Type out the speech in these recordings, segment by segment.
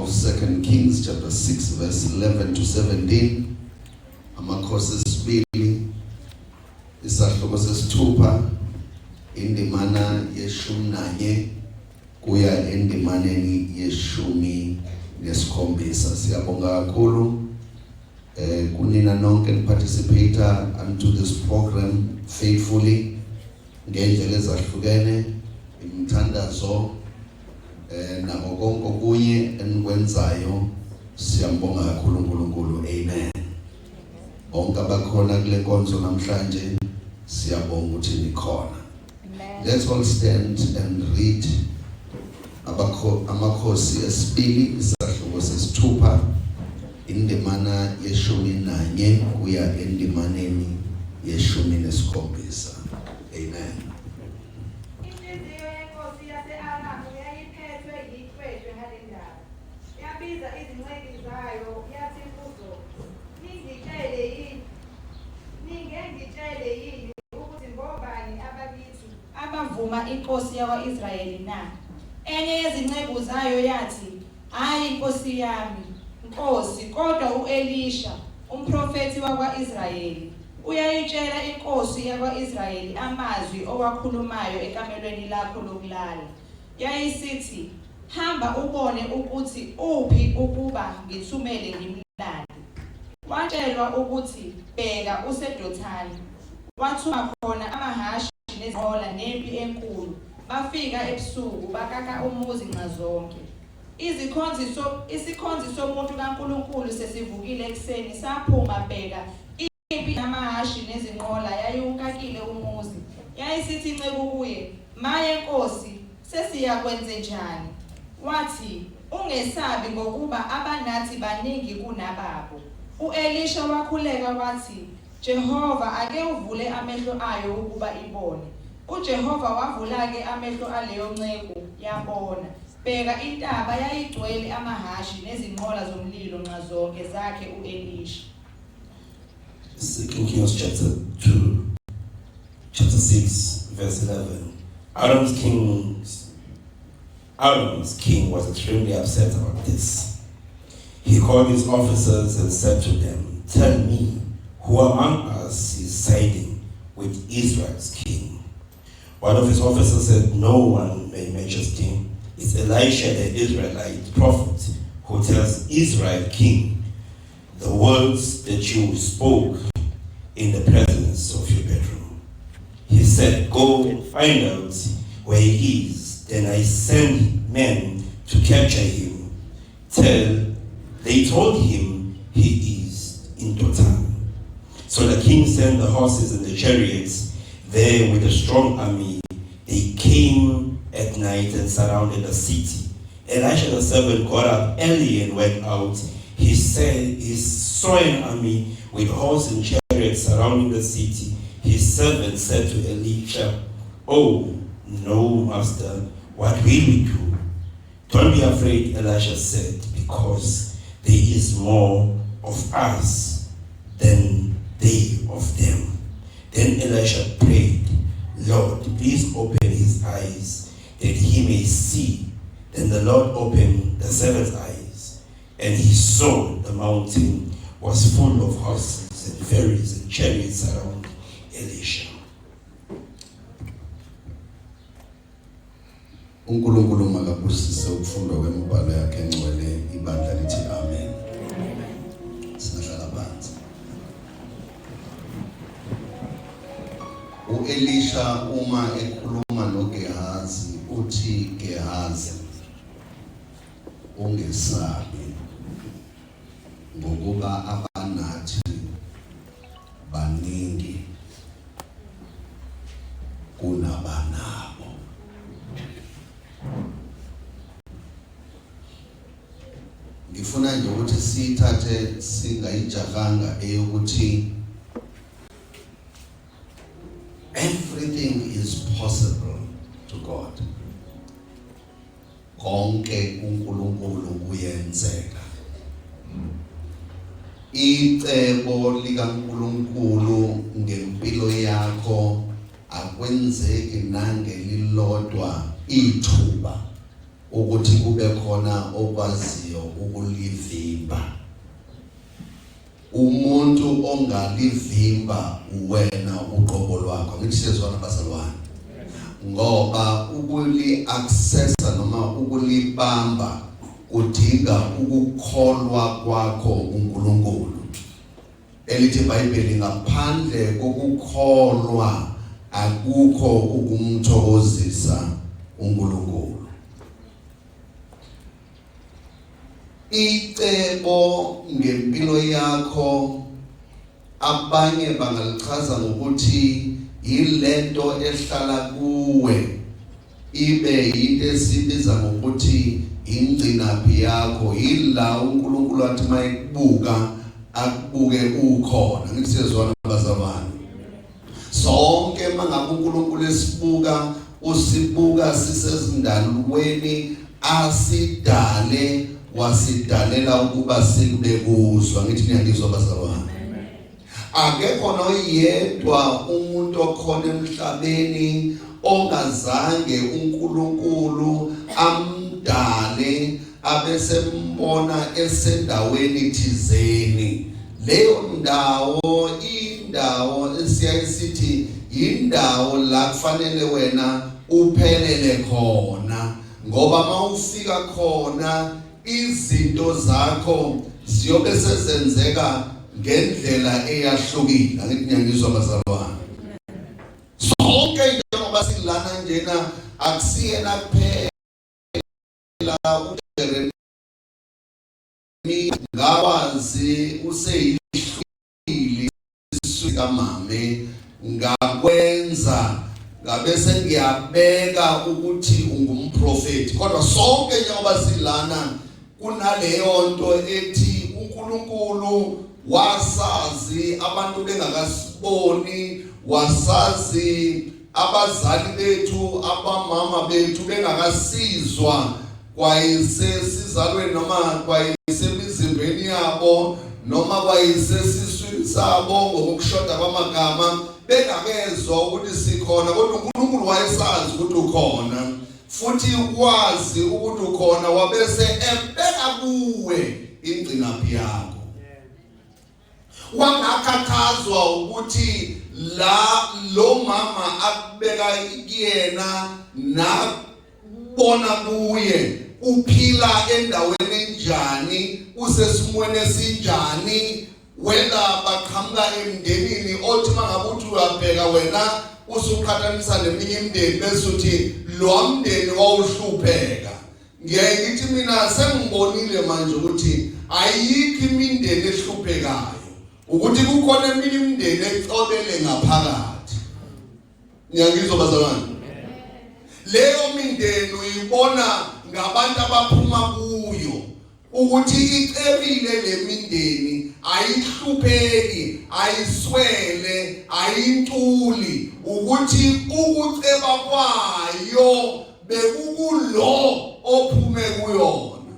of 2 Kings chapter 6 verse 11 to 17. Amakhosi esibili isahluko sesithupha indimana yeshumi nanye kuya endimaneni yeshumi nesikhombisa. Siyabonga kakhulu kunina nonke niparticipate unto this program faithfully ngendlela ezahlukene, imithandazo nako konke okunye enikwenzayo. Siyambonga kakhulu uNkulunkulu. Amen. Bonke abakhona kule nkonzo namhlanje, siyabonga ukuthi nikhona. Let's all stand and read abakho Amakhosi esibili isahluko sesithupha indimana yeshumi nanye kuya endimaneni yeshumi nesikhombisa. Amen. Inhliziyo yenkosi yase-Aramu yayiphethwe yitshwetshwe ngale ndaba. Yabiza izinceku zayo yathi kuzo, "Ningitshele yini? Ninge ngitshele yini ukuthi ngobani abakithi abavuma inkosi yakwa-Israyeli na?" Enye yezinceku zayo yathi, "Hhayi, nkosi yami, nkosi, kodwa u-Elisha, umprofethi wakwa-Israyeli, uyayitshela inkosi yakwa-Israyeli amazwi owakhulumayo ekamelweni lakho lokulala." Yayisithi, "Hamba ubone ukuthi uphi ukuba ngithumele ngimlande." Watshelwa ukuthi, "Bheka, useDothani." Wathuma khona amahhashi nezinqola nempi enkulu. Bafika ebusuku, bakaka umuzi nxazonke. Izikhonzi so isikhonzi somuntu kaNkulunkulu sesivukile ekuseni, saphuma, bheka, impi yamahhashi nezinqola yayiwukakile umuzi. Yayisithi inceku kuye, "Maye nkosi, sesiyakwenze njani?" Wathi, "Ungesabi, ngokuba abanathi baningi kunababo." U-Elisha wakhuleka wathi, "Jehova, ake uvule amehlo ayo ukuba ibone." UJehova wavula-ke amehlo aleyo nceku, yabona. Bheka, intaba yayigcwele amahhashi nezinqola zomlilo nxazonke zakhe u-Elisha. Second Kings chapter 2, chapter 6, verse 11. Aram's king was extremely upset about this. He called his officers and said to them, "Tell me, who among us is siding with Israel's king?" One of his officers said, "No one, my majesty. It's Elisha the Israelite prophet who tells Israel king the words that you spoke in the presence of your bedroom." He said, "Go and find out where he is. Then I send men to capture him." Tell they told him, "He is in Dothan." So the king sent the horses and the chariots there with a strong army. They came at night and surrounded the city. Elisha the servant got up early and went out. He said he saw an army with horse and chariots surrounding the city. His servant said to Elisha, "Oh, no, master, what will we do?" "Don't be afraid," Elisha said, "because there is more of us than they of them." Then Elisha prayed, "Lord, please open his eyes that he may see." Then the Lord opened the servant's eyes, and he saw the mountain was full of horses and ferries and chariots around Elisha. uNkulunkulu makabusise ukufundwa kwemibhalo yakhe engcwele. Ibandla lithi amen. Singahlala phansi. uElisha uma ekhuluma noGehazi uthi, "Gehazi, ungesabi, ngokuba abanathi baningi kunabanabo." Ngifuna nje ukuthi sithathe singayijahanga eyokuthi everything is possible to God. Konke uNkulunkulu kuyenzeka. Icebo likaNkulunkulu ngempilo yakho akwenzeki nangelilodwa ithuba. Ukuthi kube khona okwaziyo ukulivimba. Umuntu ongalivimba uwena uqobo lwakho. Ngithi siyezwana, bazalwane? Ngoba ukuli accessa noma ukulibamba kudinga ukukholwa kwakho uNkulunkulu. Elithi iBhayibheli, ngaphandle kokukholwa akukho ukumthokozisa uNkulunkulu. Icebo ngempilo yakho abanye bangalichaza ngokuthi yilento ehlala kuwe, ibe yinto esibiza ngokuthi ingcinaphi yakho, yila uNkulunkulu athi mayekubuka akubuke ukhona. Ngithi siyezwana, bazalwane? Sonke mangabe uNkulunkulu esibuka, usibuka sisezindalweni asidale, wasidalela ukuba sikube kuzwa. Ngithi niyangizwa, bazalwane? Akekho noyedwa umuntu okhona emhlabeni ongazange uNkulunkulu amdale abesembona esendaweni thizeni. Leyo ndawo, indawo esiyaye sithi indawo la kufanele wena uphelele khona, ngoba mawufika khona izinto zakho ziyobe sezenzeka ngendlela eyahlukile. Angithi niyangizwa, bazalwane? Sonke njengoba silana njena, akusiyena kuphela uJeremiya ngawazi useyihlwili sikamame, ngakwenza ngabe sengiyabeka ukuthi ungumprofeti. Kodwa sonke njengoba silana, kunaleyo nto ethi uNkulunkulu wasazi abantu bengakasiboni, wasazi abazali bethu, abamama bethu bengakasizwa kwayisesizalweni noma kwayisemizimbeni yabo noma kwayisesiswini sabo, ngokushoda kwamagama, bengakezwa ukuthi sikhona, kodwa uNkulunkulu wayesazi ukuthi ukhona, futhi ukwazi ukuthi ukhona wabese ebeka kuwe ingcinaphi yakho. Wangakhathazwa ukuthi la lo mama akubeka kuyena nabona kuye uphila endaweni enjani, usesimweni esinjani, wena baqhamuka emndenini othi mangabe uthi uyabheka wena usuqhathanisa neminye imindeni bese uthi lo mndeni wawuhlupheka. Ngiyaye ngithi mina sengibonile manje ukuthi ayikho imindeni ehluphekayo, ukuthi kukhona eminye imindeni ecobele ngaphakathi. Ngiyangizwa, bazalwane? Leyo mindeni uyibona ngabantu abaphuma kuyo ukuthi icebile. Le mindeni ayihlupheki, ayiswele, ayintuli, ukuthi ukuceba kwayo bekukulo ophume kuyona.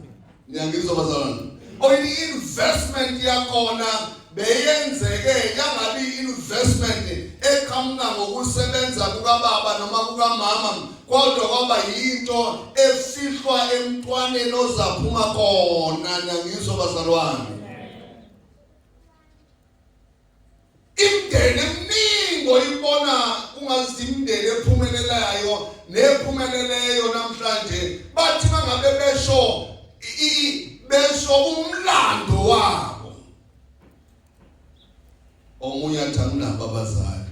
Ngiyangizwa, bazalwane? Oyi-investment yakhona beyenzeke yangabi investment eqhamuka ngokusebenza kukababa noma kukamama, kodwa kwaba yinto efihlwa emntwaneni ozaphuma khona. Ngiyangizwa, bazalwane? Imindeni eminingi oyibona kungazi imindeni ephumelelayo nephumeleleyo namhlanje, bathi mangabe besho umlando wabo, omunye athi anginabo abazali,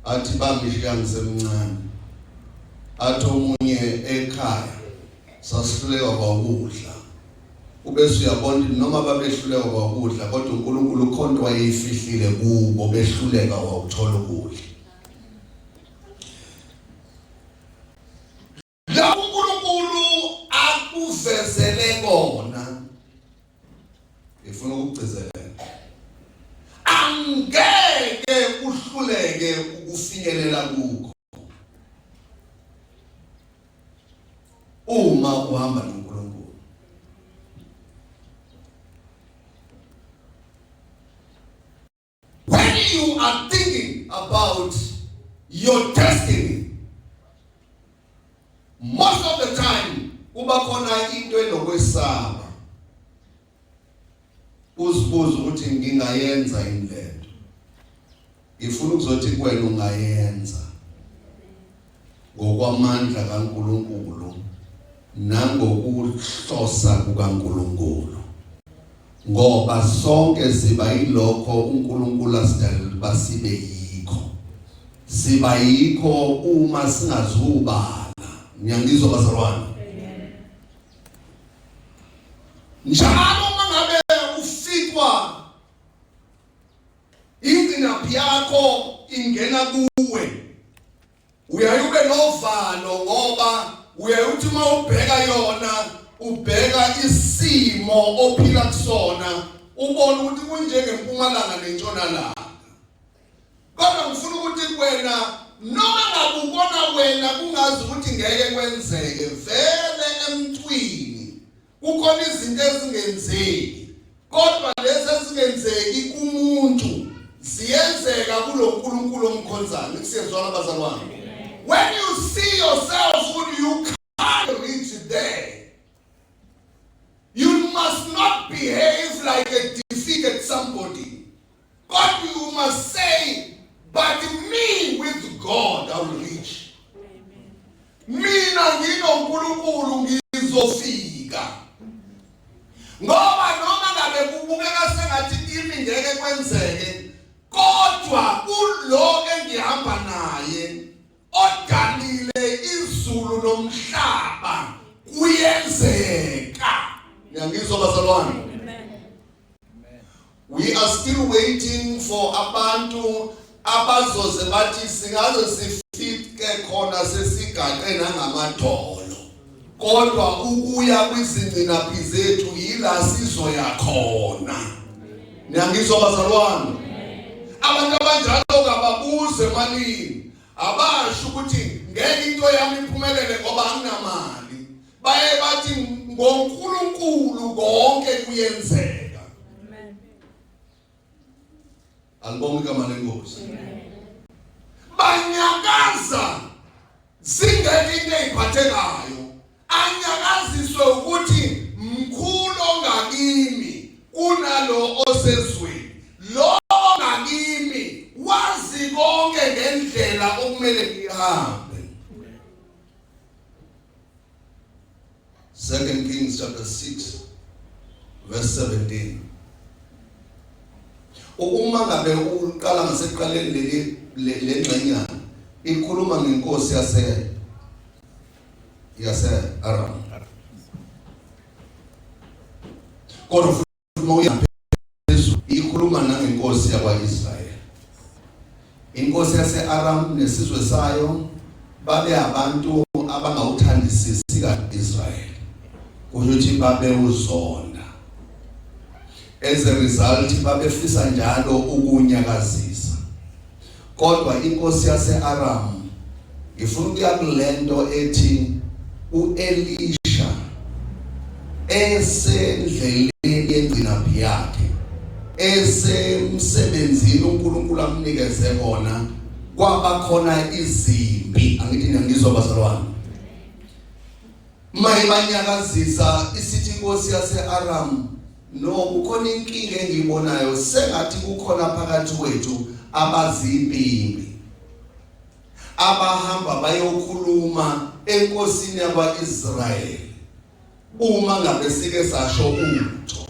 athi bangishiya ngisemncane, athi omunye ekhaya sasihluleka kwakudla. Ubese uyabona noma babehluleka kwakudla, kodwa uNkulunkulu ukhonto wayeyifihlile kubo behluleka wawuthola ukudla. La uNkulunkulu akuvezele kona, ngifuna ukugcizelela, angeke uhluleke ukufinyelela kukho uma uhamba noNkulunkulu. When you are thinking about your destiny, most of the usaba uzibuza ukuthi ngingayenza yini lento ngifuna ukuzothi kuwena ungayenza ngokwamandla kaNkuluNkulu nangokuhlosa kukaNkuluNkulu ngoba sonke siba yilokho uNkulunkulu asidalela ukuba sibe yikho siba yikho uma singazubala ngiyangizwa bazalwane njalo uma ngabe ufikwa ingcinaphi yakho ingena kuwe uyaye ube novalo ngoba uyaye uthi uma ubheka yona ubheka isimo ophila kusona ubone ukuthi kunjengempumalanga nentshonalanga kodwa ngifuna ukuthi kuwena noma ngabe ubona wena kungazi ukuthi ngeke kwenzeke vele emntwini kukhona izinto ezingenzeki kodwa lezi ezingenzeki kumuntu ziyenzeka kuloNkulunkulu omkhonzayo kusiyezwana bazalwane when you see yourself when you can't reach there you must not behave like a defeated somebody but you must say but me with God I will reach mina nginoNkulunkulu ngizofika ngoba noma ngabe kubukeka sengathi kimi ngeke kwenzeke kodwa kulo engihamba naye odalile izulu nomhlaba kuyenzeka ngiyangizwa bazalwane We are still waiting for abantu abazoze bathi singaze sifike khona sesigaqe nangamadolo kodwa ukuya kwizingcinaphi zethu yila sizoya khona niyangizwa bazalwane abantu abanjalo kababuze emalini abasho ukuthi ngeke into yami iphumelele ngoba anginamali baye bathi ngoNkulunkulu konke kuyenzeka amen alibonge igama lenkosi banyakaza zingeke into eziphathekayo anyakaziswe ukuthi mkhulu ongakimi kunalo osezweni lo ongakimi wazi konke ngendlela okumele ngihambe Second Kings chapter 6 verse 17 Uma ngabe uqala ngasekuqaleni leli lengxenyana ikhuluma ngenkosi yase yase Aram kodwa futhi uma uya phezulu ikhuluma nangenkosi yakwa-Israyeli inkosi yase-Aram nesizwe sayo babe abantu abangawuthandisisi ka-Israyeli kusho ukuthi babewuzonda as a result babefisa njalo ukunyakazisa kodwa inkosi yase-Aram ngifuna ukuya kulento ethi uElisha esendleleni yengcinaphi yakhe esemsebenzini uNkulunkulu amnikeze kona kwaba khona izimpi angithi ngiyangizwa bazalwane Maye banyakazisa isithi inkosi yase-Aram no kukhona inkinga engiyibonayo sengathi kukhona phakathi kwethu abazimpimpi abahamba bayokhuluma enkosini yakwa-Israyeli uma ngabe sike sasho utho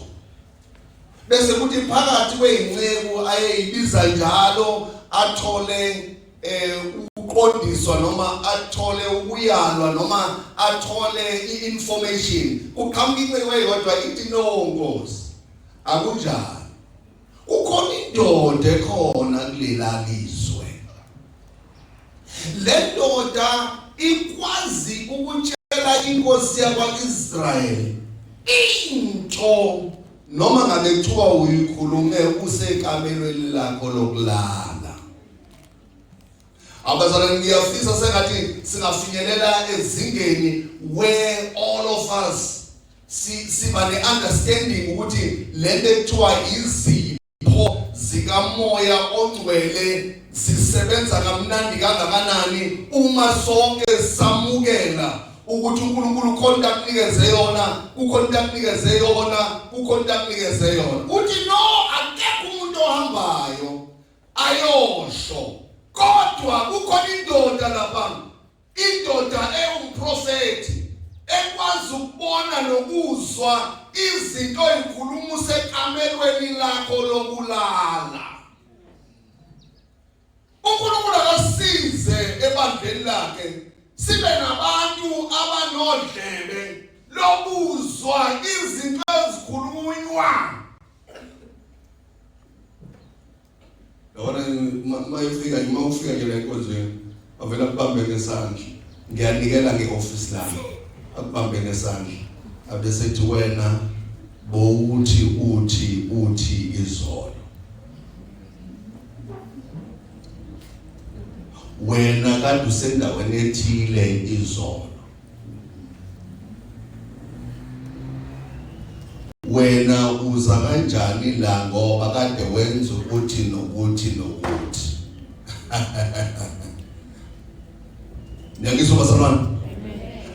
bese kuthi phakathi kweyinceku ayeyibiza njalo athole eh ukuqondiswa noma athole ukuyalwa noma athole i-information kuqhamuka inceku eyodwa ithi no nkosi akunjalo kukhona indoda ekhona kulela lizwe le ndoda ikwazi ukutshela inkosi yakwa-Israyeli into noma ngabe kuthiwa uyikhulume usekamelweni lakho lokulala abazalwane ngiyafisa sengathi singafinyelela ezingeni where all of us siba ne-understanding ukuthi le nto ekuthiwa izipho zikamoya ongcwele zisebenza kamnandi kangakanani uma sonke samukela Ukuthi uNkulunkulu khona into akunikeze yona, kukhona into akunikeze yona, kukhona into akunikeze yona. Uthi no, akekho umuntu ohambayo ayosho, kodwa kukhona indoda lapha, indoda ewumprofethi ekwazi ukubona nokuzwa izinto ezikhuluma usekamelweni lakho lokulala. uNkulunkulu akasize ebandleni lakhe sibe nabantu abanodlebe lobuzwa izinto ezikhulunywa. Yabona uma ifika nje, uma ufika nje la enkonzweni, bavela kubambe ngesandla. Ngiyanikela nge-ofisi lami, akubambe ngesandla, abesethi wena bowuthi uthi uthi izolo wena kade usendaweni ethile izolo, wena uza kanjani la ngoba kade wenza ukuthi nokuthi nokuthi. Niyangizwa bazalwane?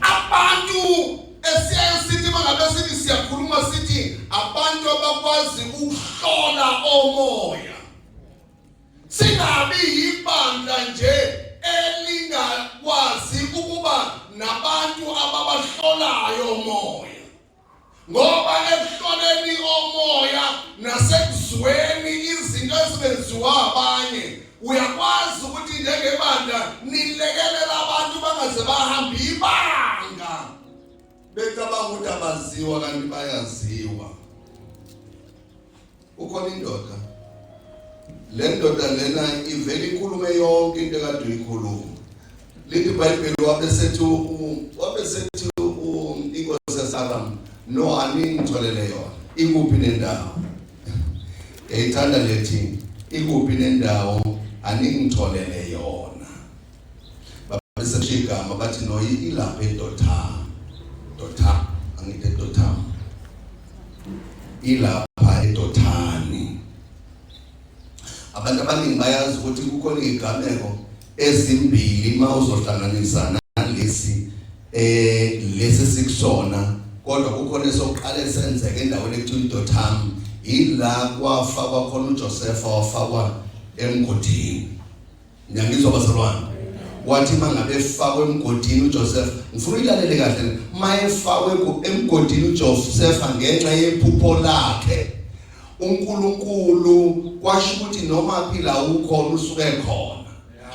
Abantu esiyaye sithi mangabe sithi siyakhuluma sithi abantu abakwazi ukuhlola omoya. Singabi yibandla nje elingakwazi ukuba nabantu ababahlolayo omoya. Ngoba ekuhloleni omoya nasekuzweni izinto ezibenziwa abanye, uyakwazi ukuthi njengebandla nilekelela abantu bangaze bahambe ibanga becabanga ukuthi abaziwa kanti bayaziwa. Ukhona indoda, le ndoda lena ivele ikhulume yonke into ekade uyikhuluma. Lithi iBhayibheli wabe sethi inkosi yaseAram, no, aningitholele yona, ikuphi nendawo? Ngiyayithanda lethi ikuphi nendawo, aningitholele yona. Babesesho igama bathi no, ilapha eDothan. Dothan, angithi eDothan. Ilapha eDothani. Abantu abaningi bayazi ukuthi kukhona izigameko ezimbili uma uzohlanganisa nalesi lesi sikusona, kodwa kukhona esokuqala esenzeka endaweni ekuthiwa iDotham, ila kwafakwa khona uJoseph, wafakwa emgodini. Ngiyangizwa bazalwane? Wathi mangabe efakwe emgodini uJoseph, ngifuna uyilalele kahle, mayefakwe emgodini uJoseph ngenxa yephupho lakhe, uNkulunkulu kwasho ukuthi noma phila ukhona usuke khona.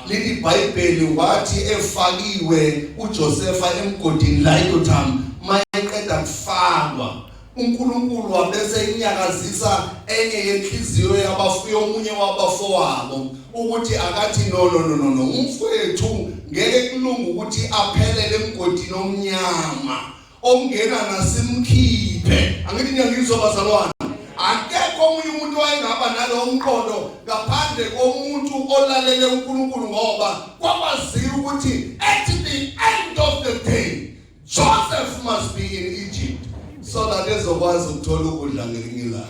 Lithi iBhayibheli wathi efakiwe uJosepha emgodini la eDotham, mayeqeda kufakwa uNkulunkulu wabese inyakazisa enye yenhliziyo yabafuyo omunye wabafowabo ukuthi akathi no no no no no, umfowethu ngeke kulunge ukuthi aphelele emgodini omnyama ongena nasimkhiphe. Angithi niyangizwa bazalwane? Akekho omunye umuntu wayengaba nalowo mqondo ngaphandle komuntu olalele uNkulunkulu, ngoba kwakwaziwa ukuthi at the end of the day Joseph must be in Egypt so that ezokwazi ukuthola ukudla ngelinye ilanga.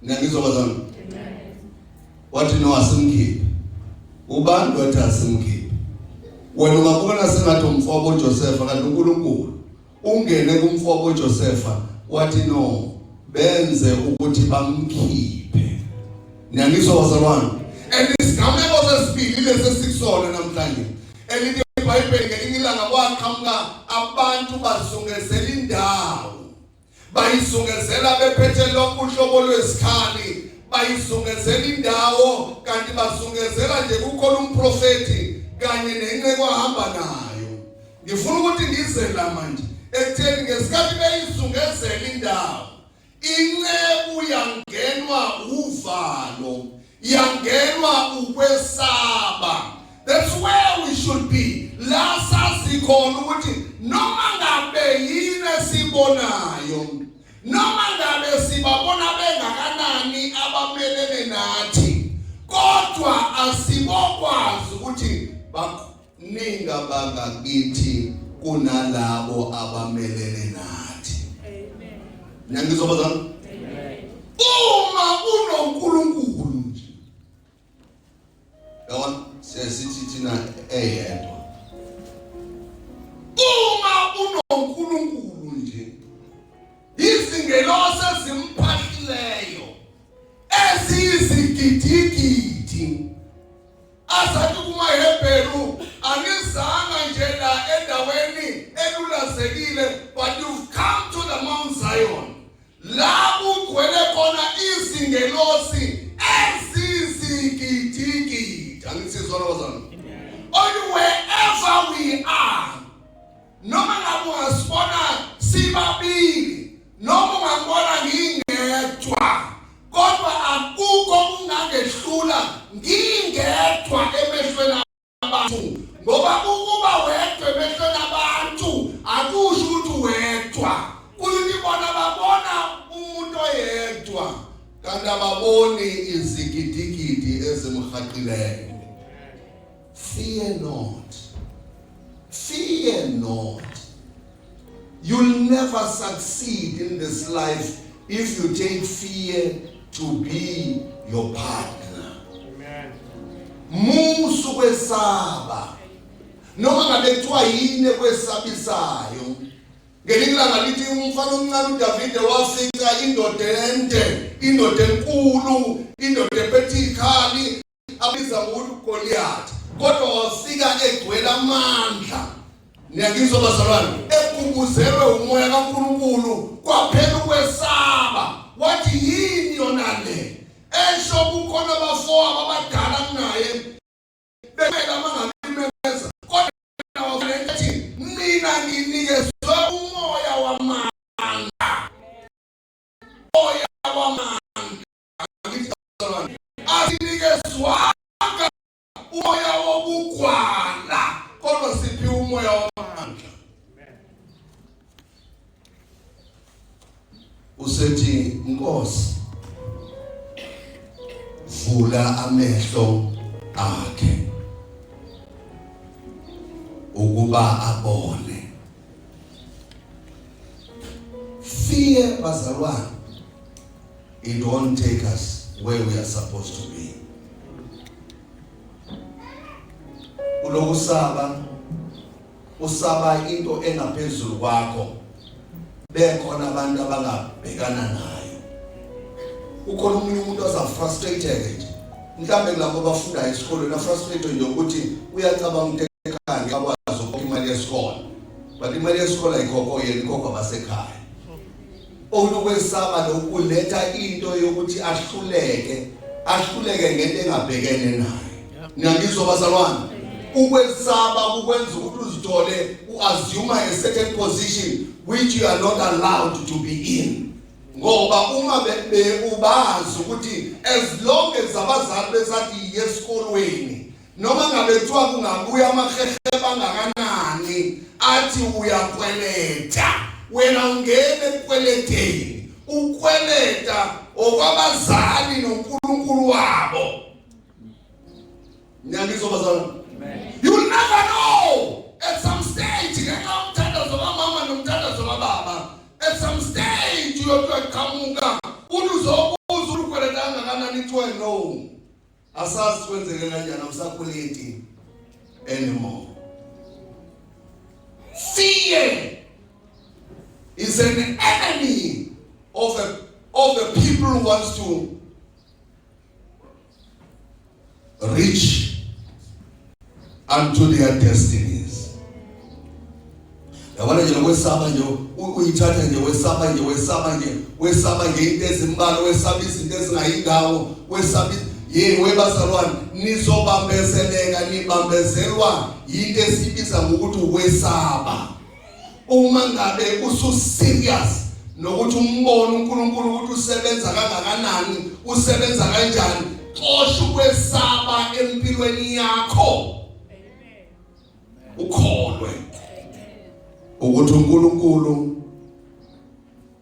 Niyangizwa bazalwane? Wathi no, asimkhiphe. Ubani wathi asimkhiphe? Wena ungabona sengathi umfowabo uJoseph, kanti uNkulunkulu ungene kumfowabo uJoseph wathi no, benze ukuthi bamkhiphe. Niyangizwa bazalwane? And isigameko sesibili lesi esikusona namhlanje, elithi iBhayibheli ngelinye ilanga kwaqhamuka abantu bazungezela indawo, bayizungezela bephethe lonke uhlobo lwezikhali, bayizungezela indawo, kanti bazungezela nje kukhona umprofethi kanye nenceku ahamba nayo. Ngifuna ukuthi ngize la manje ekutheni ngesikhathi beyizungezela indawo, inceku yangenwa uvalo, yangenwa ukwesaba. That's where we should be, la sazi khona ukuthi noma ngabe yini esibonayo, noma ngabe sibabona bengakanani abamelene nathi, kodwa asibokwazi ukuthi baningi abangakithi kunalabo abamelene nathi. Amen. Niyangizwa bazalwane? Uma unoNkulunkulu nje, yabona, siyasithi thina eyedwa. Kunezingelosi ezimphahlileyo eziyizigidigidi. Azathi kumaHebheru, anizanga nje la endaweni elulazekile, but you've come to the Mount Zion, la kugcwele khona izingelosi ezizigidigidi. Angithi sizwana, bazalwane? Only wherever we are, noma ngabe ungasibona sibabili, noma ungangibona ngingedwa, kodwa akukho kungangehlula ngingedwa emehlweni abantu, ngoba ukuba wedwa emehlweni abantu akusho ukuthi wedwa. Kuthi bona babona umuntu oyedwa, kanti ababoni izigidigidi ezimhaqileyo. Fear not, fear not. You'll never succeed in this life if you take fear to be your partner. Musu kwesaba, noma ngabe kuthiwa yini ekwesabisayo. Ngelinye ilanga lithi umfana omncane uDavide wafica indoda ende, indoda enkulu, indoda ephethe ikhali, abiza ngokuthi uGoliath, kodwa wafika egcwele amandla. Niyangizwa, bazalwane? Egubuzelwe umoya kaNkulunkulu, kwaphela ukwesaba. Wathi, "Yini yona le?" Esho kukhona abafowabo abadala kunaye bemela mangabe imemeza, kodwa wathi, "Mina nginikezwe umoya wamandla, umoya wamandla." Angithi, bazalwane, asinikezwanga umoya wobugwala, kodwa siphiwe umoya wamandla. Usethi, "Nkosi, vula amehlo akhe ukuba abone." Fear, bazalwane, it won't take us where we are supposed to be. Ulokusaba, usaba into engaphezulu kwakho, bekhona abantu abangabhekana nayo. Ukhona omunye umuntu oza frustrated nje, mhlambe kulabo abafundayo esikolweni, afrustrated nje ukuthi uyacabanga ukuthi ekhaya ngiyakwazi ukukhokha imali yesikole, but imali yesikole ayikhokhwa yena, ikhokhwa abasekhaya. Okunokwesaba lokuletha into yokuthi ahluleke, ahluleke ngento engabhekene nayo. Niyangizwa, bazalwane? Ukwesaba kukwenza ukuthi uzithole uassume a certain position which you are not allowed to be in, ngoba uma ubazi ukuthi as long as abazali besathi yesikolweni, noma ngabe kuthiwa kungabuya amahehe bangakanani athi uyakweleta, wena ungene ekweleteni, ukweleta okwabazali noNkulunkulu wabo. Niyangizwa, bazalwane? You will never know, at some stage, ngenxa yomthandazo kamama nomthandazo kababa, at some stage uyothi qhamuka uthi uzobuza ukweleta kangakanani, kuthiwe no, asazi kwenzeke kanjani, awusakweleti anymore. Fear is an enemy of the people who wants to reach unto their destinies. Yabona nje, lokwesaba nje, uyithatha nje, wesaba nje, wesaba nje, wesaba nje into ezimbalwa, wesaba izinto ezingayindawo, wesaba ye. Webazalwane, nizobambezeleka, nibambezelwa into esibiza ngokuthi ukwesaba. Uma ngabe usu serious nokuthi umbone uNkulunkulu ukuthi usebenza kangakanani, usebenza kanjani, xosha ukwesaba empilweni yakho, ukholwe ukuthi uNkulunkulu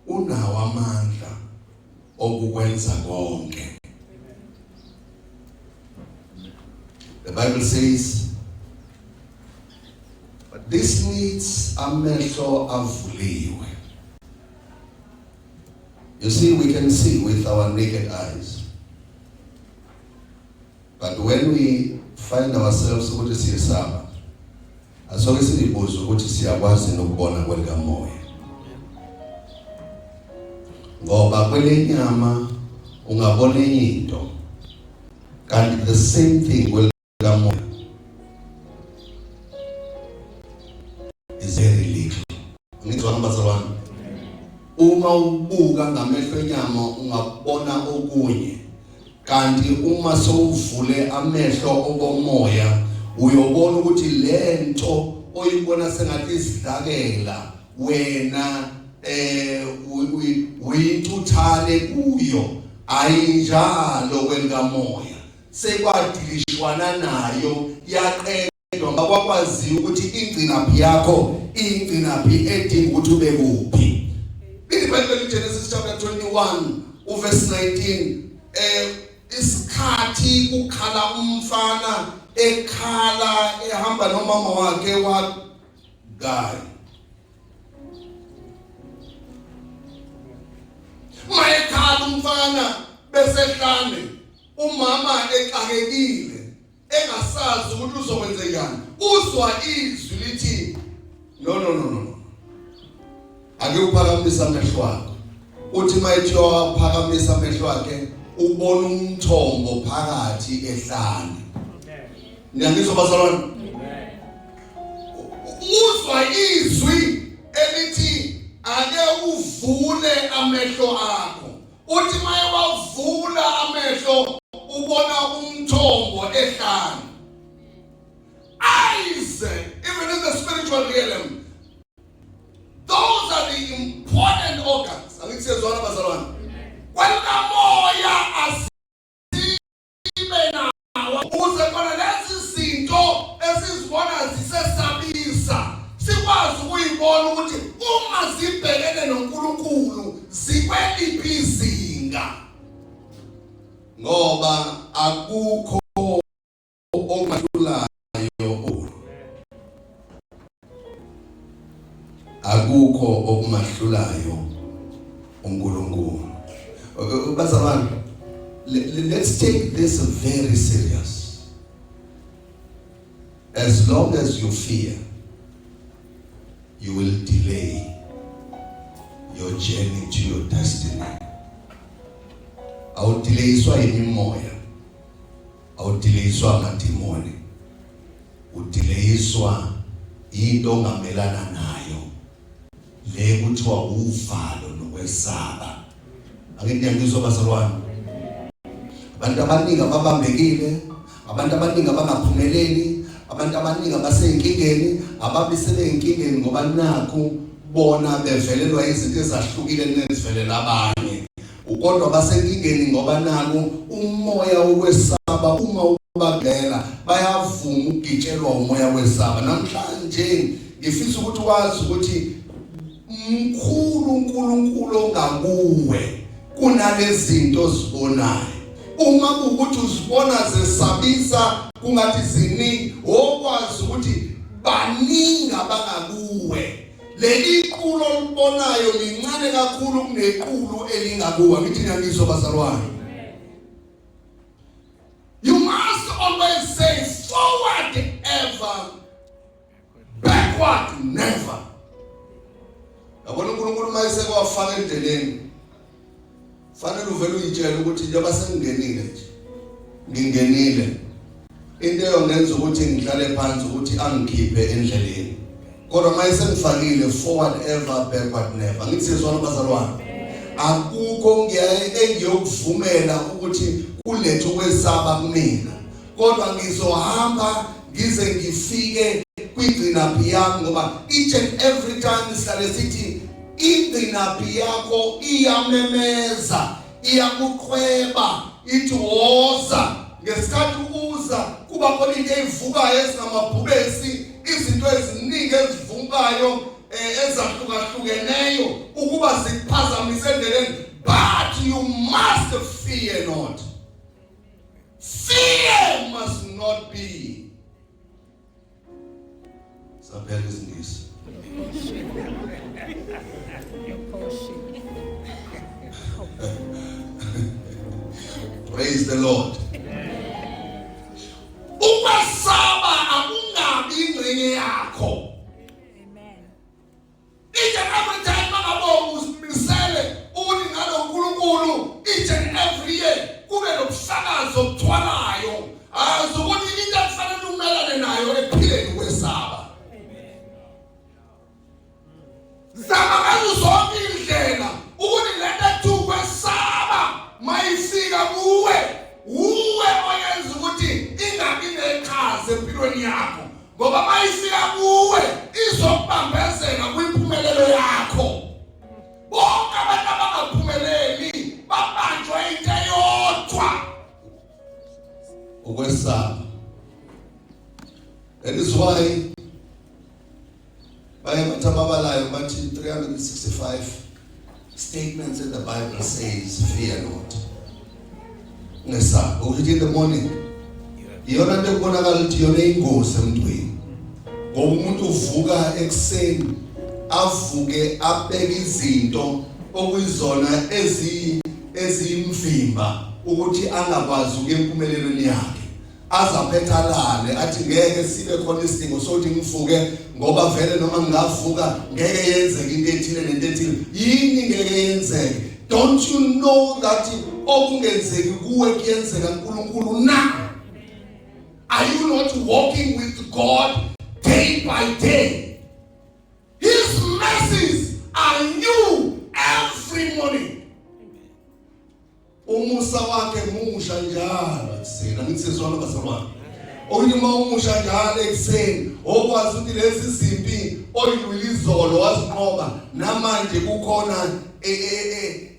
unawo amandla okukwenza konke. The Bible says, but this needs amehlo avuliwe. You see, we can see with our naked eyes, but when we find ourselves ukuthi siyesaba, asoke sizibuze ukuthi siyakwazi nokubona kwelikamoya. Ngoba kwelenyama ungabona enye into kanti the same thing kwelikamoya is very little. Ngizwana bazalwane. Uma ubuka ngamehlo enyama ungabona okunye kanti uma sowuvule amehlo okomoya uyobona ukuthi lento oyibona sengathi isidlakela wena eh uyintuthane kuyo ayinjalo kwelikamoya sekwadilishwana nayo yaqedwa ngakwaziwa ukuthi ingcinaphi yakho ingcinaphi edinga ukuthi ube kuphi. IBhayibheli Genesis chapter 21 uverse 19 isikhathi kukhala umfana ekhala ehamba nomama wakhe wa guy Mayekhala umfana besehlane umama exakekile engasazi ukuthi uzokwenzenjani uzwa izwi lithi no no no no ake uphakamisa amehlo akho uthi mayethi waphakamisa amehlo akhe ubona umthombo phakathi ehlane. Niyangizwa bazalwane? Uzwa izwi elithi ake uvule amehlo akho. Uthi maye wavula amehlo ubona umthombo ehlane. Eyes, even in the spiritual realm, those are the important organs. Angithi siyezwana bazalwane? Kwelikamoya asibe nawo ukuze khona lezi zinto esizibona zisesabisa sikwazi ukuyibona ukuthi uma zibhekene noNkulunkulu zikweliphi izinga, ngoba akukho okumahlulayo, akukho okumahlulayo uNkulunkulu. Bazalwane, let's take this very serious. As long as you fear, you will delay your journey to your destiny. Awudelayiswa yimimoya, awudelayiswa amadimoni, udelayiswa into ongamelana nayo le kuthiwa uvalo nokwesaba. Ake ngiyangizwa bazalwane, abantu abaningi ababambekile, abantu abaningi abangaphumeleli, abantu abaningi abaseyinkingeni, ababi sebeyinkingeni ngoba nakhu bona bevelelwa izinto ezahlukile kunezivelela abanye, kodwa basenkingeni ngoba naku umoya wokwesaba uma ubabhela bayavuma ukugitshelwa umoya wesaba. Namhlanje ngifisa ukuthi wazi ukuthi mkhulu uNkulunkulu ongakuwe kunalezinto ozibonayo. Uma kuwukuthi uzibona zesabisa kungathi ziningi, wokwazi ukuthi baningi abangakuwe. Leli qulu olibonayo lincane kakhulu kunequlu elingakuwe. Ngithi ngiyangizwa bazalwane. You must always say forward ever, backward never. Yabona uNkulunkulu uma esekwafaka endleleni fanele uvele uyitshele ukuthi njengoba sengingenile nje ngingenile, into eyongenza ukuthi ngihlale phansi ukuthi angikhiphe endleleni, kodwa uma esengifakile, forward ever, backward never. Ngithi siyezwana bazalwane, akukho engiyokuvumela ukuthi kulethe ukwesaba kumina, kodwa ngizohamba ngize ngifike kwigcinaphi yami, ngoba each and every time sihlale sithi ingcinaphi yakho iyamemeza, iyakuqhweba, ithi woza. Ngesikhathi uza kuba khona into eyivukayo ezingamabhubesi, izinto eziningi ezivukayo ezahlukahlukeneyo ukuba zikuphazamise endleleni, but you must fear not. Fear must not be. Saphela isingisi. Praise the Lord. Ukwesaba akungabi ingxenye yakho. Each and every time mangabe uzimisele ukuthi ngalo statements in the Bible says fear not. Ungesabi. Ukuthi in the morning iyona nto ekubonakala ukuthi iyona ingozi emntwini. Ngoba umuntu uvuka ekuseni avuke abeke izinto okuyizona ezi eziyimvimba ukuthi angakwazi ukuya empumelelweni yakhe. Azaphetha alale athi ngeke sibe khona isidingo sokuthi ngivuke ngoba vele noma ngingavuka ngeke yenzeke into ethile nento ethile. Yini ngeke yenzeke? Don't you know that okungenzeki kuwe kuyenzeka kuNkulunkulu na? Are you not walking with God day by day? His mercies are new every morning. Umusa wakhe musha njalo ekuseni. Angithi sezwana bazalwane. Okuthi uma umusha njalo ekuseni okwazi ukuthi lezi zimpi oyilwile izolo wazinqoba namanje kukhona e, e, e,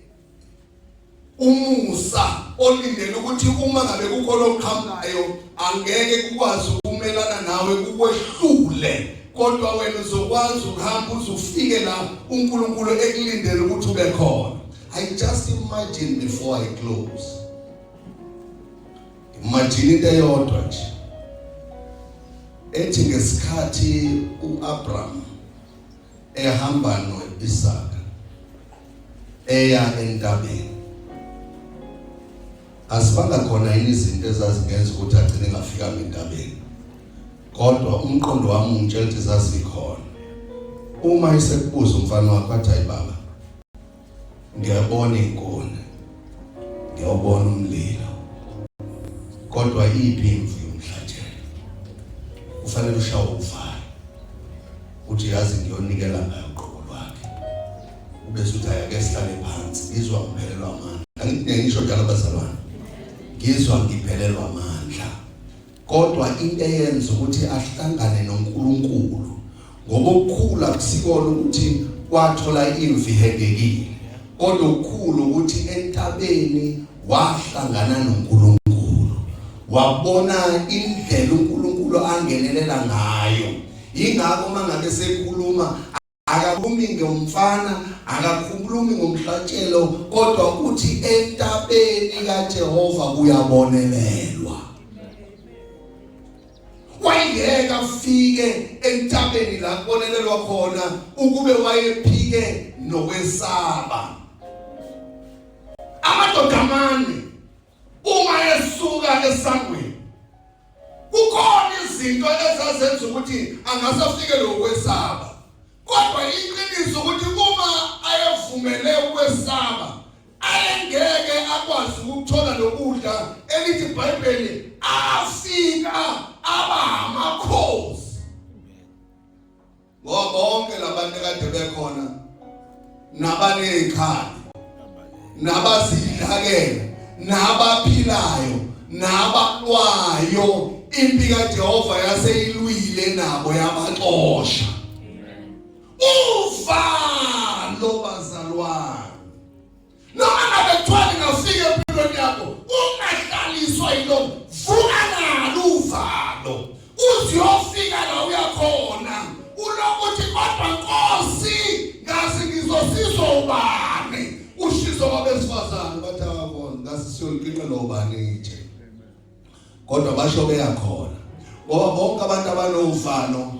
umusa olindele ukuthi uma ngabe kukhona oqhamukayo angeke kukwazi ukumelana nawe kukwehlule kodwa wena uzokwazi ukuhamba uze ufike la uNkulunkulu ekulindele ukuthi ube khona. I just imagine before I close. Imagine into eyodwa nje. Ethi ngesikhathi uAbraham ehamba noIsaka eya entabeni azibanga khona yini izinto ezazingenza ukuthi agcine engafikanga entabeni kodwa umqondo wami ungitshela ukuthi zazikhona uma esekubuza umfana wakho athi hayi baba ngiyabona inkuni ngiyawubona umlilo kodwa iphi imvu yomhlatshelo kufanele ushawe uvalo uthi yazi ngiyonikela ngayo qobo lwakhe ube suthi ayake sihlale phansi ngizwa ngiphelelwa amandla angithi ngisho njalo bazalwane ngizwa ngiphelelwa amandla Kodwa into eyenza ukuthi ahlangane noNkulunkulu ngoba ukukhula kusikona ukuthi wathola imvi ihengekile kodwa ukukhulu ukuthi entabeni wahlangana noNkulunkulu wabona indlela uNkulunkulu angenelela ngayo ingakho mangabe sekhuluma akakhulumi ngomfana akakhulumi ngomhlatshelo kodwa uthi entabeni kaJehova kuyabonelelwa wayengeke afike entabeni la kubonelelwa khona ukube wayephike nokwesaba amadoda amane uma esuka esangweni Kukhona izinto ezazenza ukuthi angase afike lokwesaba. Kodwa iqiniso ukuthi uma ayevumele ukwesaba, ayengeke akwazi ukuthola lokudla elithi iBhayibheli afika aba amakhosi. Ngoba bonke labantu kade bekhona nabanezikhali nabazidlakela nabaphilayo nabalwayo impi kaJehova yaseyilwile nabo yabaxosha uvalo bazalwane Noma ngabe kuthiwa lingafika empilweni yakho ungahlaliswa yilokho, vuka nalo uvalo uze uyofika la uyakhona ulokhu uthi kodwa Nkosi ngazi ngizosizwa ubani ushiso kwabesifazane bathi abona ngazi siyoliqinqela ubani nje kodwa basho beyakhona ngoba bonke abantu abanovalo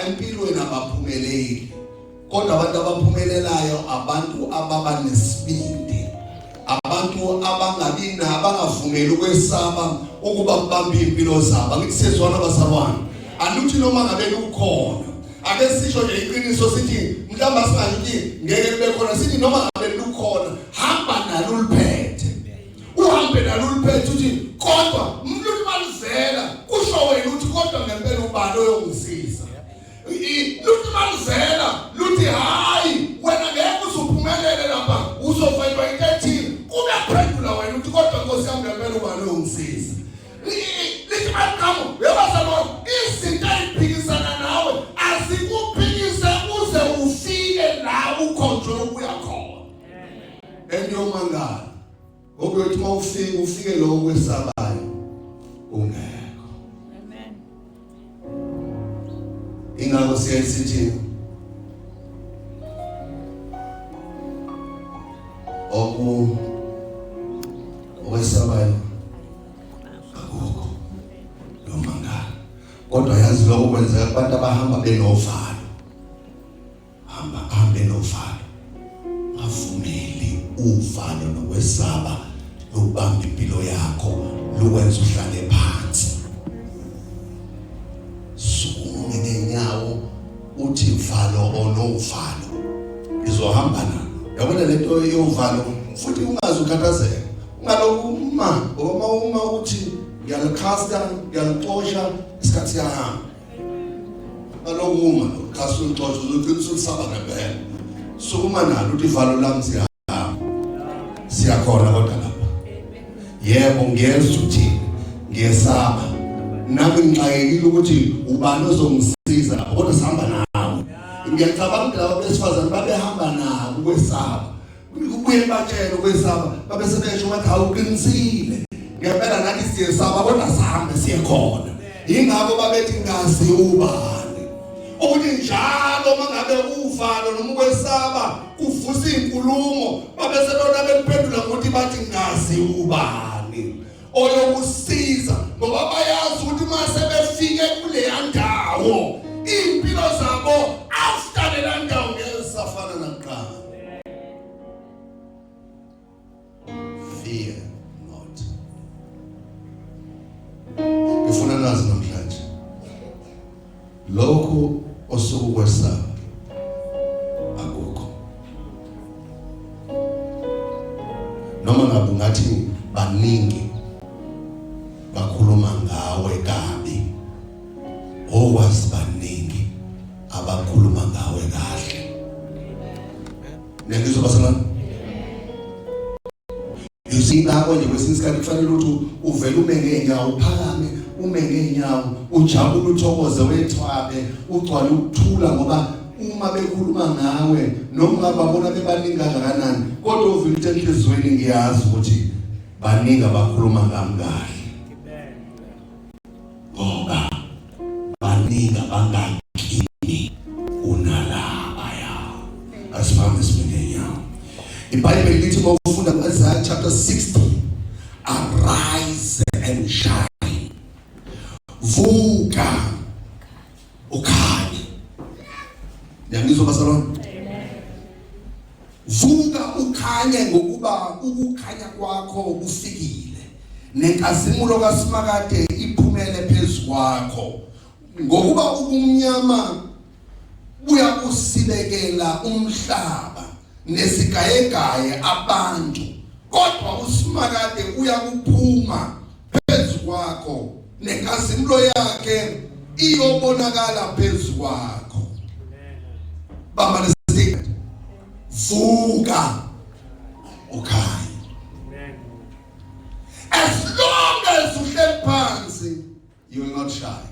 empilweni abaphumeleli kodwa abantu abaphumelelayo abantu ababa nesibindi abantu abangabi nabangavumeli ukwesaba ukuba kubambe impilo zabo angithi siyezwana bazalwane aluthi noma ngabe lukhona ake sisho nje iqiniso sithi mhlawumbe asingathi ngeke kube khona sithi noma ngabe lukhona hamba nalo uliphethe uhambe nalo uliphethe uthi kodwa umuntu malivela kusho wena uthi kodwa ngempela ubani oyongisiza luthi malivela luthi hayi wena ngeke uzuphumelele lapha uzofayelwa into ethile kube kuphendula wena uthi kodwa nkosi yami ngempela ubani oyongisiza lithi maliqhamu yebazalwane izinto eziphikisana nawe azikuphikise uze ufike la ukhonjwe ukuya khona Engiyomangala okuyothi uma ufika ufike lo okwesabayo ungekho. Amen. Ingakho siye sithi Oku okwesabayo akukho noma ngani. Kodwa yazi lokho kwenzeka kubantu abahamba benovalo. Hamba hambe novalo. Ungavumeli uvalo nokwesaba lubamba impilo yakho lukwenza uhlale phansi. Sukume ngenyawo uthi valo or no valo. Ngizohamba nalo. Yabona lento yovalo futhi ungaze ukhathazeke. Ungalokhu uma ngoba uma uma uthi ngiyalikhasta ngiyalixosha isikhathi siyahamba. Kaloku uma ukhasa ulixosha uzogcina usulisaba ngempela. Sukuma nalo uthi ivalo lami siyahamba. Siyakhona kodwa lapha. Yebo ngiyezwa ukuthi ngiyesaba. Nami ngixakekile ukuthi ubani ozongisiza lapho kodwa sihamba nawe. Ngiyacabanga ukuthi laba besifazane babehamba nako ukwesaba. Kubuye batshele ukwesaba babe sebesho bathi awuqinisile. Ngempela nathi siyesaba kodwa sihambe siye khona. Yingakho babethi ngazi ubani. Ukuthi njalo mangabe uvalo noma ukwesaba kuvusa izinkulumo babe sebona bemphendula ngokuthi bathi ngazi ubani oyokusiza ngoba bayazi ukuthi uma sebefike kuleya ndawo iy'mpilo zabo after leya ndawo ngeke zisafana nakuqala. Fear not. Ngifuna nazi namhlanje lokhu osukukwesaba akukho noma ngabe ungathi baningi bakhuluma ngawe kabi okwazi baningi abakhuluma ngawe kahle niyangizwa bazalwane you see ngakho nje kwesinye isikhathi kufanele ukuthi uvele ume ngeenyawo uphakame ume ngeenyawo ujabule uthokoze wethwabe ugcwale ukuthula ngoba uma bekhuluma ngawe noma babona bebaningi kangakanani kodwa uvile ukuthi enhliziyweni ngiyazi ukuthi baningi abakhuluma ngami kahle ngoba baningi abangakini kunalabaya. Asibambe sime ngenyawo. IBhayibheli lithi uma ufunda ku-Isaiah chapter 60, arise and shine, vuka ukhanye. Niyangizwa bazalwane? Vuka ukhanye ngokuba ukukhanya kwakho kufikile nenkazimulo kaSimakade iphumele phezu kwakho ngokuba ubumnyama buyakusibekela umhlaba nesigayegaye abantu kodwa uSimakade uyakuphuma phezu kwakho nenkazimulo yakhe iyobonakala phezu kwakho. Bamba lesi vuka ukhanye. As long as uhleli phansi you will not shine.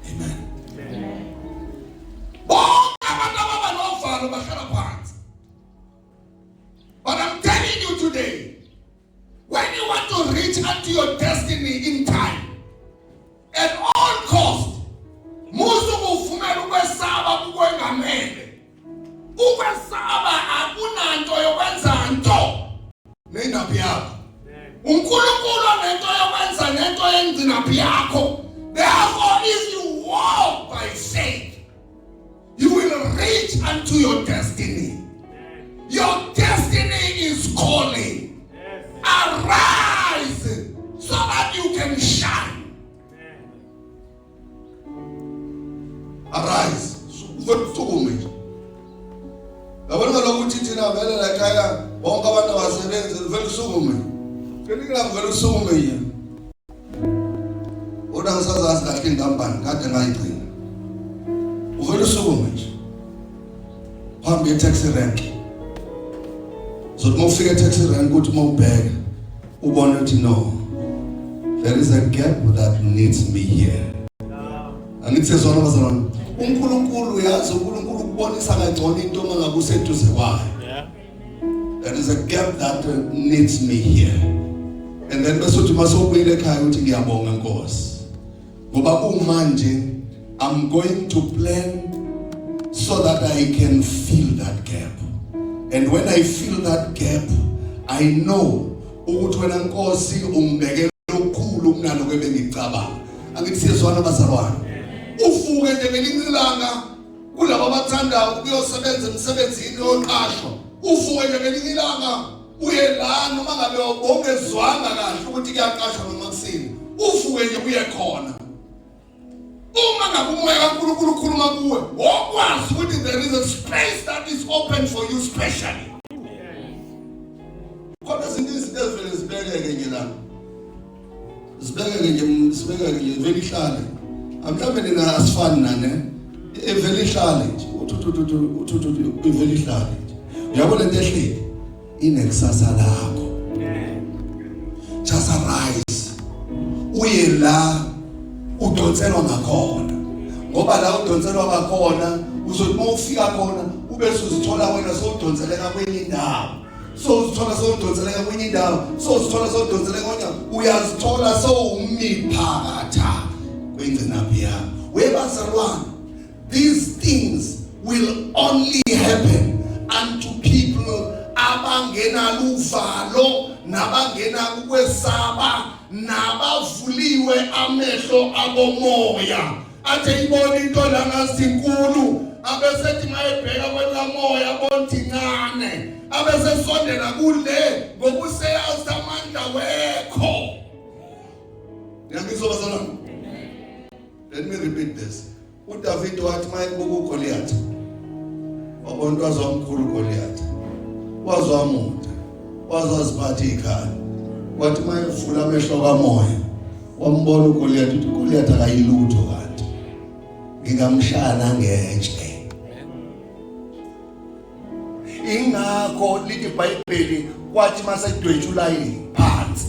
Amen. Bonke abantu ababa novalo bahlala phansi. But I'm telling you today, when you want to reach unto your destiny in time, at all cost, musu kuvumela ukwesaba kukwengamele. Ukwesaba akunanto yokwenza nto nendaba yakho. uNkulunkulu onento yokwenza nento yengcinaphi yakho. Therefore, if you walk by faith, you will reach unto your destiny. Your destiny is calling. Arise so that you can shine. Arise. Usukume nje. Yabona lokhu uthi thina vele la ekhaya bonke abantu abasebenzi vele usukume. Kelinye vele usukume nje. Kodwa ngisazazi kahle inkampani kade ngayigcina. Uvele usukume nje. Phambi ye-taxi rank. Zothi uma ufika e-taxi rank uthi uma ubheka ubone ukuthi no. There is a gap that needs me here. Angithi siyezwana bazalwane. uNkulunkulu uyazi uNkulunkulu ukubonisa kangcono into uma ngabe useduze kwayo. There is a gap that needs me here. And then bese uthi masewubuyile ekhaya uthi ngiyabonga Nkosi. Ngoba kumanje I'm going to plan So that I can fill that gap. And when I fill that gap, I know ukuthi wena Nkosi ungibekele okukhulu kunaloko ebengicabanga. Angithi siyezwana bazalwane. Uvuke nje ngelinye ilanga kulabo abathanda ukuyosebenza emsebenzini yoqashwa. Uvuke nje ngelinye ilanga uye la noma ngabe bongezwanga kahle ukuthi kuyaqashwa noma kusini. Uvuke nje uye khona. Uma ngabe umoya kaNkulunkulu ukhuluma kuwe, wokwazi ukuthi there is a space that is open for you specially. Kodwa izinto izinto ezivele zibekeke nje la. Zibekeke nje, zibekeke nje, vele ihlale. Mhlawumbe nina asifani nane. Evele ihlale nje. Uthi uthi uthi uthi uthi ivele ihlale nje. Uyabo lento ehleli inekusasa lakho. Just arise. Uye la udonselwa ngakhona. Ngoba la udonselwa ngakhona uzothi uma ufika khona ube usuzithola wena sowudonseleka kwenye indawo. Sowuzithola sowudonseleka kwenye indawo, sowuzithola sowudonseleka kwenye uyazithola sowumi phakatha kwengcinaphi yakho. Webazalwane, these things will only happen unto people abangenaluvalo nabangena ukwesaba nabavuliwe amehlo abomoya athe ibona into la ngathi inkulu abesethi mayebheka kwelamoya abona ukuthi incane abesesondela kule ngokuseyazi amandla wekho. Ngiyangizwa bazalwane? Let me repeat this. UDavid wathi mayebuka uGoliath wabona ukuthi waze wamkhulu uGoliath, waze wamude, waze waziphatha ikhaya. Wathi mayevula amehlo kamoya wambona uGoliath ukuthi uGoliath akayilutho kanti ngingamshaya nangetshe. Ingakho lithi iBhayibheli kwathi masedwetshwa ulayini phansi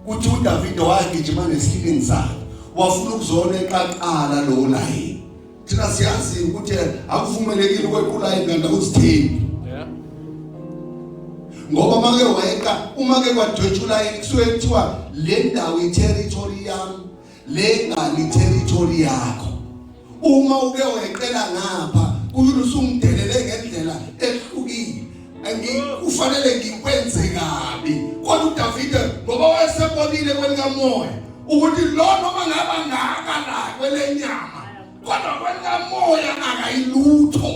kuthi uDavide wagijima nesilingi sakhe wafuna ukuzona eqaqala lo layini. Thina siyazi ukuthi akuvumelekile ukweqa ulayini kanti awuzithembi. Ngoba make wayeqa uma ke kwadwetshwa ulayini kusuke kuthiwa le ndawo i-territory yami le ngani territory yakho. Uma uke weqela ngapha kusho usungidelele ngendlela ehlukile. Kufanele ngikwenze kabi. Kodwa uDavide ngoba wayesebonile kwelikamoya ukuthi lo noma ngaba ngaka la kwelenyama kodwa kwelikamoya akayilutho.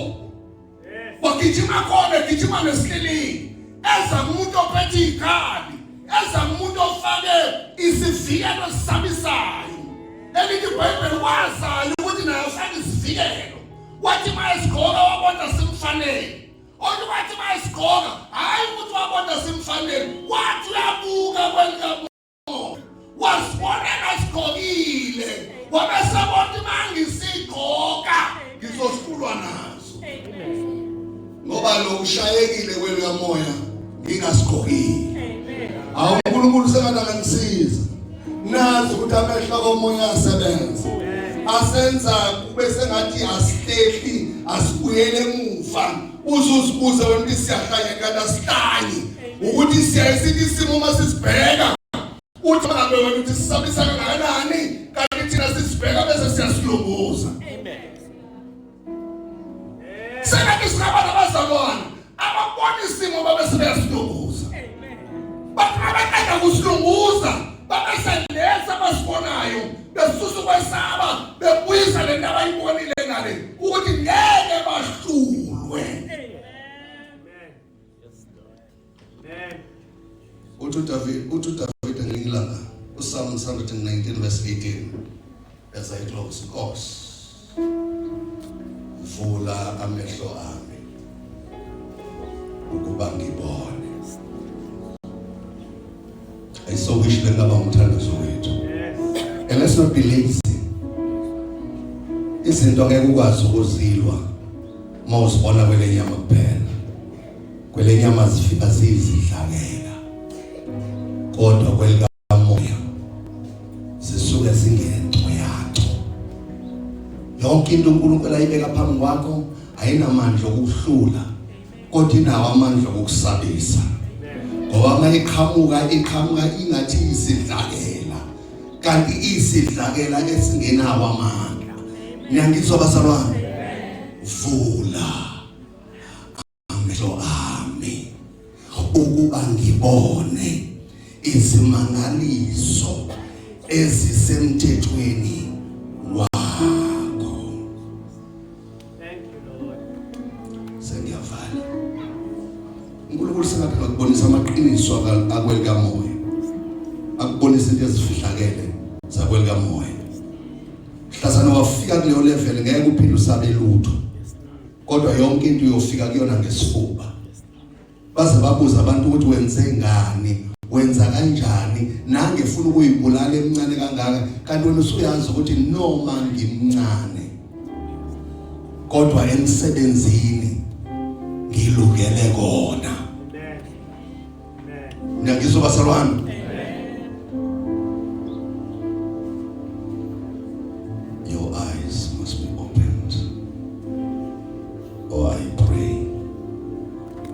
Wagijima khona egijima nesihlilingi eza kumuntu ophethe ikhali eza kumuntu ofake isivikelo esisabisayo elithi iBhayibheli wazayo ukuthi naye ufake isivikelo wathi uma esigqoka wabona simfanele kodwa wathi uma esigqoka hhayi ukuthi wabona simfanele wathi uyabuka kwelikamoya wasibona engasigqokile wabesebona uma ngisigqoka ngizohlulwa naso ngoba lo ushayekile kwelikamoya ngingasigqokile. Awu uNkulunkulu sengathi angangisiza nazi ukuthi amehlo komoya asebenza asenza kube sengathi asihlehli asibuyele emuva uzuzibuze wena ukuthi siyahlanya kanti asihlanyi ukuthi siyaye sithi isimo uma sisibheka uthi ngabe wena uthi sisabisa kangakanani kanti thina sisibheka bese siyasilunguza. Sengathi singaba nabazalwane ababona isimo babe sebeyasilunguza bathi abaqeda kusilunguza babeselesa abasibonayo besusa ukwesaba bebuyisa le nto abayibonile ngale ukuthi ngeke bahlulwe. Uthi uDavid, uthi uDavid ngelinye ilanga uPsalm 119 verse 18 as I close, Nkosi vula amehlo ami ukuba ngibone. I so wish bengaba umthandazo wethu. And let's not be lazy. Izinto ngeke ukwazi ukuzilwa uma uzibona kwelenyama kuphela. Kwelenyama zifika ziyizidlakela, kodwa kwelikamoya zisuke zingento yakho. Yonke into uNkulunkulu ayibeka phambi kwakho ayinamandla okukuhlula, kodwa inawo amandla okukusabisa. Ngoba uma iqhamuka iqhamuka ingathi isidlakela, kanti isidlakela esingenawo amandla. Niyangizwa bazalwane? Vula amehlo ami ukuba ngibone izimangaliso ezisemthethweni wakho. Thank you Lord. Sengiyavala. uNkulunkulu sengathi akubonisa amaqiniso akwelikamoya. Akubonisa into ezifihlakele zakwelikamoya. Mhlazana wafika kuleyo level ngeke uphinde usabe lutho. Kodwa yonke into uyofika kuyona ngesifuba. Baze babuza abantu ukuthi wenze ngani, wenza kanjani, nange funa ukuyibulala emncane kangaka, kanti wena usuyazi ukuthi noma ngimncane kodwa emsebenzini ngilungele kona. Amen. Amen. Niyangizwa bazalwane? Your eyes must be opened. Oh, I pray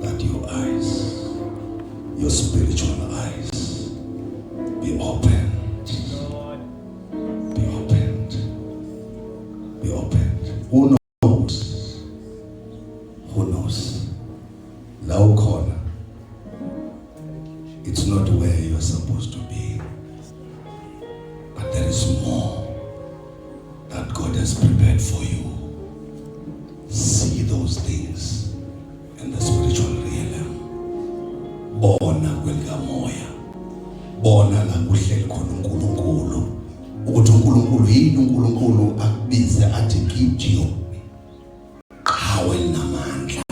that your eyes, your spiritual eyes, be opened. Lord. Be opened. Be opened. Who knows? Who knows? La ukhona. It's not where you're supposed to be. But there is more that God has prepared for you. See those things in the spiritual realm. Bona kwelikamoya. Bona la kuhleli khona uNkulunkulu. Ukuthi uNkulunkulu yini uNkulunkulu akubize athi Gideon. Qhawe linamandla.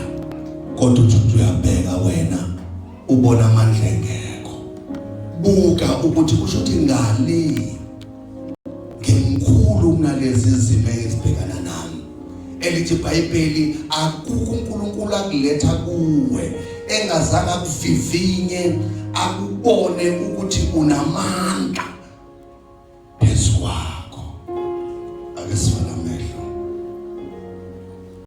Kodwa uthi uyabheka wena ubona amandla engekho. Buka ukuthi kusho ukuthi ngale ngimkhulu kunalezi zimo ezibhekana nami. Elithi iBhayibheli akukho uNkulunkulu akuletha kuwe engazange akuvivinye akubone ukuthi unamandla.